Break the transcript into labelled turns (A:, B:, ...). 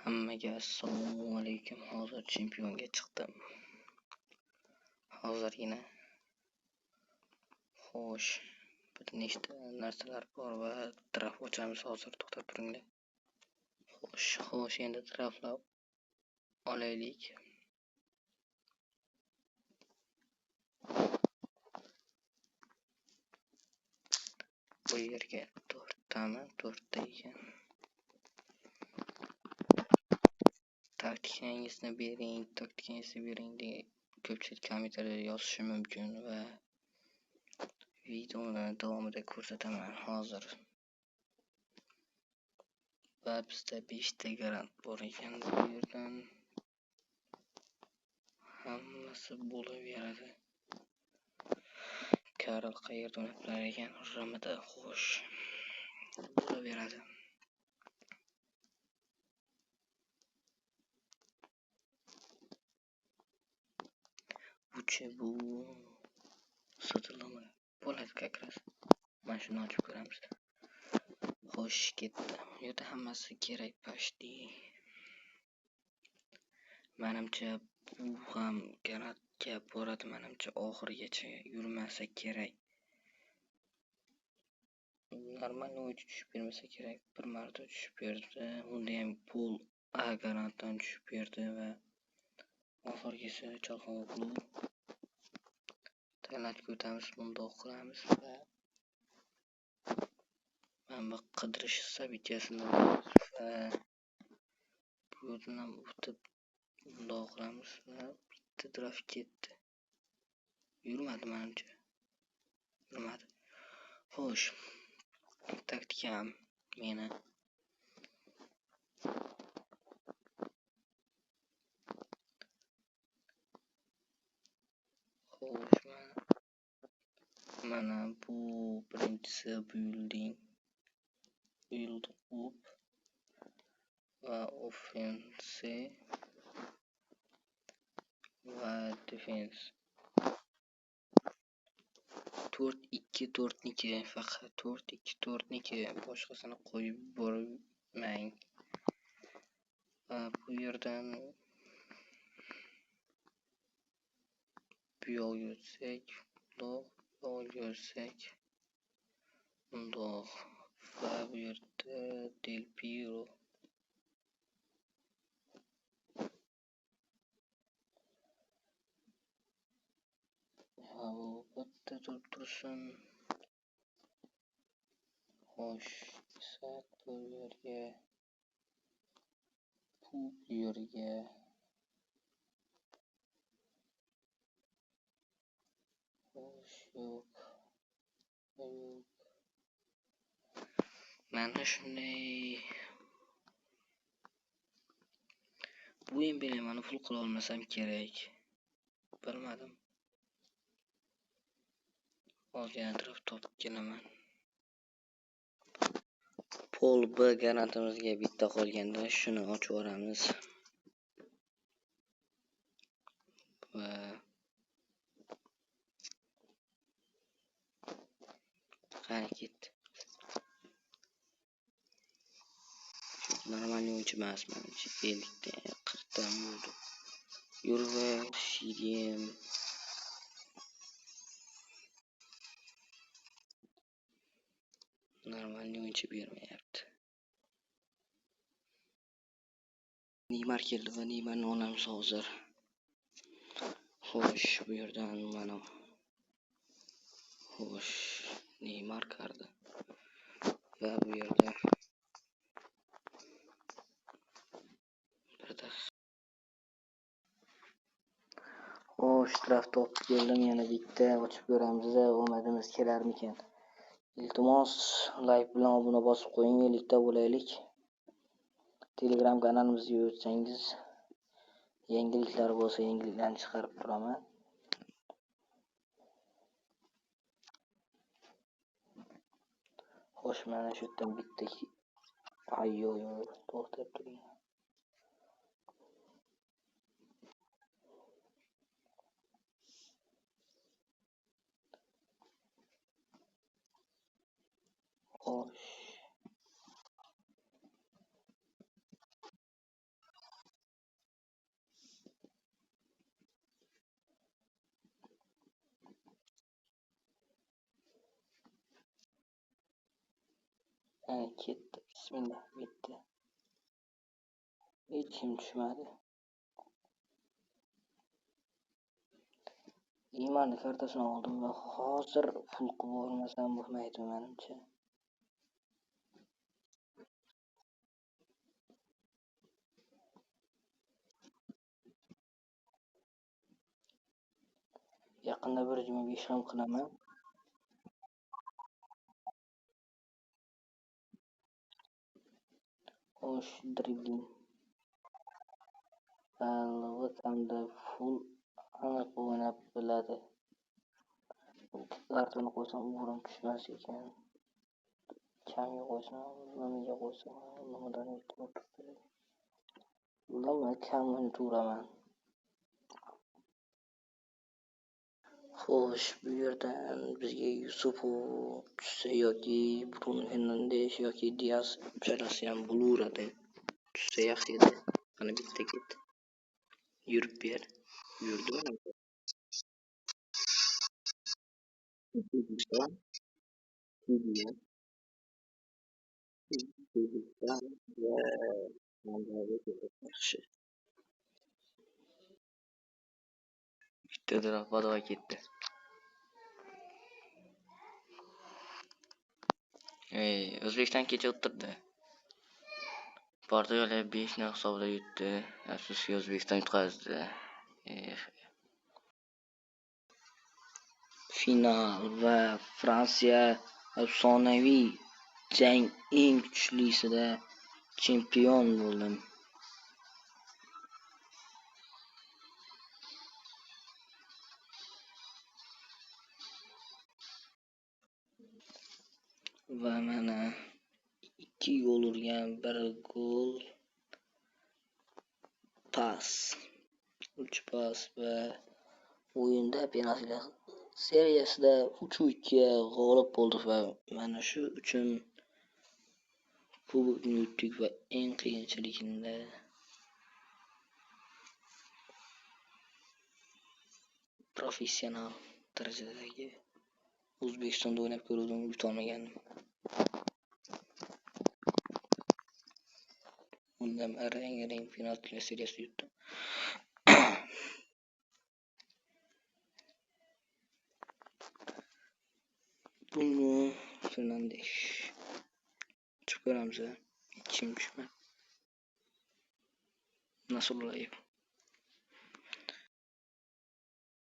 A: Hammaga assalomu alaykum. Hozir chempionga chiqdim. Hozirgina. Xo'sh, bir nechta narsalar bor va draft ochamiz hozir, to'xtab turinglar. Xo'sh, endi draftlar olaylik. Bu yerga to'rttami? To'rtta ekan. Taktikangizni bering, taktikangizni bering degan ko'pchilik kommentariyada yozishi mumkin va videoni davomida ko'rsataman hozir. Va bizda 5 ta garant bor ekan, bu yerdan hammasi bo'laveradi. Karl qayerda o'ynab turar ekan? Ramada. Xo'sh, bo'laveradi. Bu sotilami? Bo'ladi как раз. Mana shuni ochib ko'ramiz. Xo'sh, ketdi. Bu yerda hammasi kerak почти. Menimcha bu ham garantga boradi, menimcha oxirigacha yurmasa kerak. Normal o'yinchi tushib bermasa kerak. Bir marta tushib berdi. Unda ham pul A garantdan tushib berdi va oxirgisi Chalxo'g'lu. Tanlatga o'tamiz, bundoq qilamiz va mana bu qidirish sobitiyasini va bu yerdan ham o'tib bundoq qilamiz va bitta draft ketdi. Yurmadi menimcha. Yurmadi. Xo'sh, taktikam meni xo'sh, mana bu birinchisi build up va offense va defense. 4-2-4-2, faqat 4-2-4-2, boshqasini qo'yib bormang. Va bu yerdan bu yoqga o'tsak, bundoq, bu yoqga o'tsak, bundoq va bu yerda Del Piero. Va bu bitta turib tursin. Xo'sh, Isak bu yerga, bu yerga. Xo'sh, yo'q. Yo'q. Mana shunday. Bu emblemani pul qila olmasam kerak. Bilmadim. Hozir yana draft topib kelaman. Pol B garantimizga bitta qolganda shuni ochib yuboramiz. Va qani ketdi. Normal o'yinchi emas menimcha. 50 ta, 40 ta bo'ldi. Yurva, CDM. Normal o'yinchi bermayapti. Neymar keldi va Neymarni olamiz hozir. Xo'sh, bu yerdan mana. Xo'sh, Neymar kirdi. Va bu yerda bir daqiqa. Xo'sh, draft topib keldim, yana bitta ochib ko'ramiz, omadimiz kelarmikan. Iltimos, like bilan obuna bosib qo'ying, ellikta bo'laylik. Telegram kanalimizga o'tsangiz, yangiliklar bo'lsa, yangiliklarni chiqarib turaman. Xo'sh, mana shu yerdan bitta ay yo'q, to'xtab turing. Xo'sh. Ana ketdi. Bismillah, bitta. Hech kim tushmadi. Imanni kartasini oldim va hozir pul qilib olmasam bo'lmaydi menimcha. Yaqinda 1.25 ham qilaman. Xo'sh, dribling. Hamda full aniq o'ynab biladi. Kartani qo'ysam o'g'rim tushmas ekan. Kamga qo'ysam, nimaga qo'ysam, nimadan o'tib. Nima kam o'ynataveraman. Xo'sh, bu yerdan bizga Yusupov tushsa yoki Bruno Fernandes yoki Diaz uchalasi ham bo'laveradi. Tushsa yaxshi edi. Mana bitta ketdi. Yurib ber. Yurdi mana. Yaxshi. Bitta draft badava ketdi. O'zbekiston kecha o'tirdi. Portugaliya 5-0 hisobida yutdi. Afsuski O'zbekiston yutqazdi. Final va Fransiya afsonaviy jang eng kuchlisida chempion bo'ldim. Va mana 2 gol urgan, 1 gol pas, 3 pas va o'yinda penaltilar seriyasida 3-2 g'olib bo'ldik va mana shu uchun kubokni yutdik va eng qiyinchilikda professional darajadagi O'zbekistonda o'ynab ko'ruvdim, yutolmagandim. Undan rang-rang penaltilar seriyasida yutdim. Bruno Fernandes. Chiqib ko'ramiz. Hech kim tushmadi. Nasrullayev.